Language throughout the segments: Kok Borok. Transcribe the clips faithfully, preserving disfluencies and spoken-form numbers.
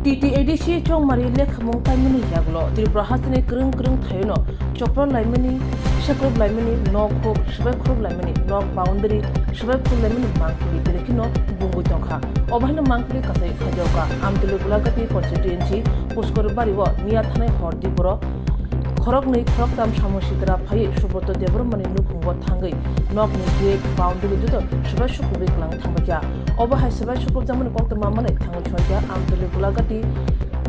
T T A D C chongmari lekhamung kaimani yagulo Tripura hasteni kwrwng kwrwng thaiono chopro laimani, sekrop laimani, nok huk swbai khurok laimani, nok boundary swbai khurok laimani mangpili berekheno bungwi tongkha. Obo haino mangpili kasai sajaokha. Amtwlwi Gulagati constituency Puskori Bari o miya thanai hor diboro khoroknwi khoroktam samung sitra phaiwi Subroto Debbarmani nukhungo thangwi nokni gate boundary joto swbai sukrubwi kwlangwi thangbaikha. Obo hai swbai sukrubjakmani koktwma manwi thangwi soikha Amtwlwi Gulagati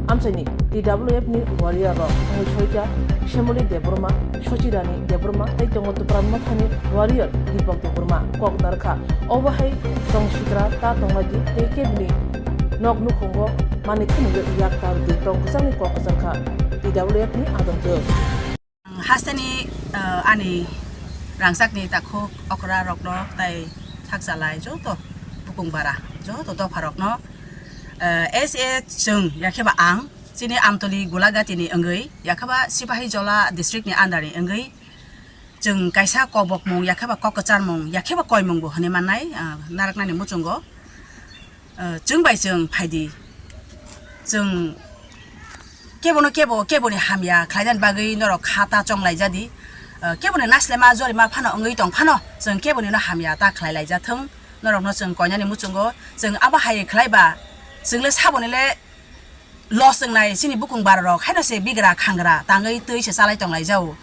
amchaini T W F ni warrior rok thangwi soikha Shemoli Debbarma, Sochirani Debbarma tei tongo Tupra Mothani warrior Deepak Debbarma kok narwkha. Obo hai tong sitra ta tonglaidi tei kebini nok nukhungo manwi khwnwi yak ta rwdi tong kwchangni kok kwchangkha T W F ni adongjwk. Hasteni, eh, ani rangchakni takhuk okra rokno tai sak chalai joto bukung bara joto dopha rokno, eh, S A chwng yakheba ang chini Amtwlwi Gulagati ni wngwi yakheba Sipahijola district ni under ni wngwi chwng kaisa kobokmung yakheba kok kwcharmung yakheba koimung bo hwnwi mannai, ah, narwknani muchungo, ah, chwng bai chwng phaidi. Chwng kebono kebo, keboni hamya khlainani bagwi norok kha ta chonglaijadi. Ah, keboni naslema jorima phano wngwi tong phano chwng kebonino hamya ta khlai laijathwng. Norokno chwng koinani muchungo chwng abo hai khlaiba chwngle saboni le loss wngnai chini bukung bara rok haino se bigra khangra tangwi twi se chalai tonglai jao.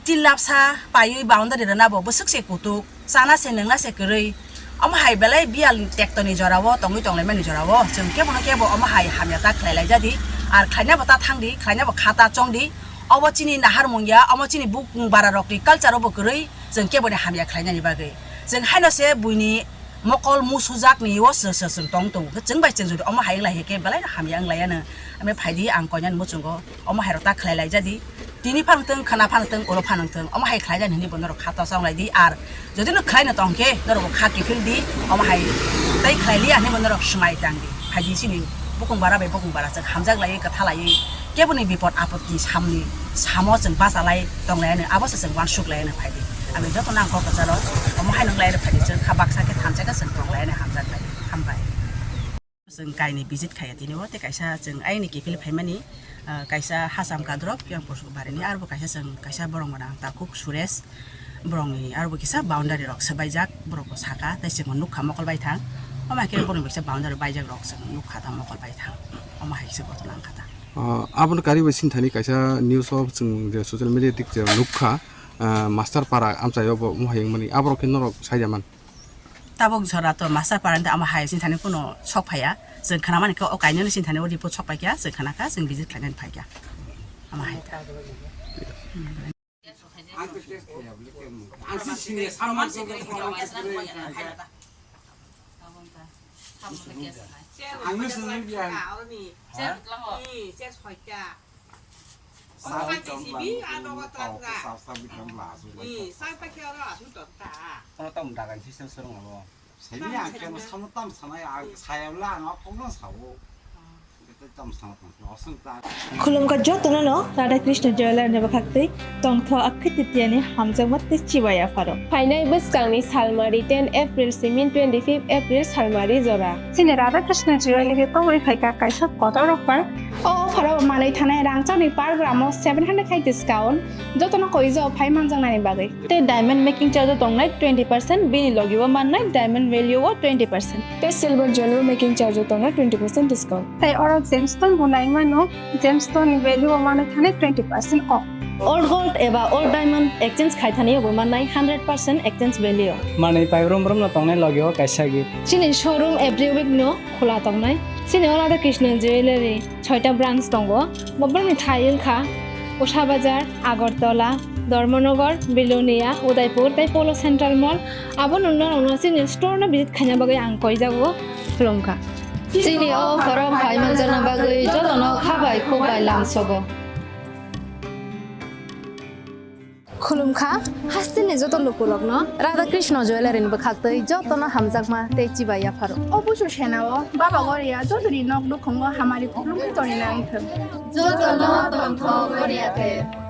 Tin lapsa paiwi boundary rwna bo bwswk se kutuk, chana se nwngna se kwrwi. Omo hai belai biyal ni tekto ni jora o tongwi tonglaimani jora o chwng kebo no kebo omo hai hamya ta khlai lai jadi, ar khlaina bo ta thang di, khlaina bo kha ta chong di. Obo chini nahar mungya, omo chini bukung bara rok ni culture o bo kwrwi chwng kebo ni hamya khlainani bagwi. Chwng haino se buini mokol musujakni o se, se, se tong tongo. Khe chwng bai chwng jodi omo hai wng lai khe belai no hamya wng lai ano. Ame phai di ang koinani muchungo omo hai rok ta khlai lai jadi. Tini phan thung, khana phan thung, oro phan thung. Omo hai khlai jani hinwi bo norok kha ta chong lai di. Ar jodi no khlai no tong khe norok bo kha kiphil di. Omo hai tai khlai li ani bo norok swmai tang di. Phai di sini bukung bara bai bukung bara chwng hamjak lai, kwtha lai. Keboni bipod apot ni samni samo chwng bachalai tonglai ano, abo se chwng uansuk lai ano phai di. Ang joto nang kok kwcharo omo hai nang lai ano phai di, chwng kha baksa khe thansa khe chwng tonglai ano hamjak lai. Hambai. Chwng kaini visit khaiya tini o tei kaisa chwng aini kiphil phaimani, ah, kaisa Hasam Kadrop yang Puskori Barini, arbo kaisa chwng kaisa borok mwnang Takhuk Suresh, borokni arbo kisa boundary rok swbaijak, borok bo saka tei chwng nukha mokol baithang. Omo hai khe borokni kisa boundary baijak rok chwng nukha ta mokol baithang. Omo hai kisa ghotona wngkha ta. Ah, abono kariwi sinthani kaisa news o chwng je social media dik je nukha, ah, Master Para amchaio bo mohai wngmani aborok khe norok saida man. Tabuk jora to Master Para ni amo hai sinthani kuno sok phaiya. Chwng khnamani khe o kainwi sinthani o report sok paikha, chwng khnakha, chwng visit khlainani phaikha. Amo hai ta. Ang to test khaya bole kemo. Ang si sini sama se ko ko. Ang ni sini dia. Ni, ses hoita. Sa tong la, sa sa bi tong la. Ni, sa pa kya ra su to ta. Kono tong dagan si sen sorong abo. Sini ang kemo sama tam sama ya, saya la ang kok no sao. Khulumkha jotono no Radha Krishna Jewellery ni bwkhaktwi tongtho Akhi Titiani hamjakma tei chibai yapharo. Phainai bwskangni salmari ten April simi twenty fifth April salmari jora. Chini Radha Krishna Jewellery kobori phaikha kaisa kotor offer. O offer o manwi thanai rangchakni per gram o seven hundred khai discount. Jotono koi jao phai manjaknani bagwi. Tei diamond making charge o tongnai twenty percent, bini logi o mannai diamond value o twenty percent. Tei silver jewelry making charge o tongnai twenty percent discount. Tei oro gemstone bo nai mano, gemstone ni value o mano thani twenty percent off. Old gold eba old diamond exchange khai thani bo mannai hundred percent exchange value. Manwi pai brum brum no tongnai logi o kaisa gift. Chini showroom every week no khula tongnai. Chini o Radha Krishna Jewellery. Soita branch tongo. Bobrokni thai wngkha Kosabazar, Agartala, Dharmanagar, Belonia, Udaipur tei Polo Central Mall. Abono norokno chini store no visit khaina bagwi ang koijago, khulumkha. Chini o borok phai manjakna bagwi jotono kha bai khuk bai lamsogo. Khulumkha, hasteni joto lukurokno Radha Krishna Jewellery ni bwkhaktwi jotono hamjakma tei chibai yapharo. O busu senao Baba Goria jotoni nok nukhungo hamari khulumwi tongwi nangthwng. Jotono tongthok Goria the.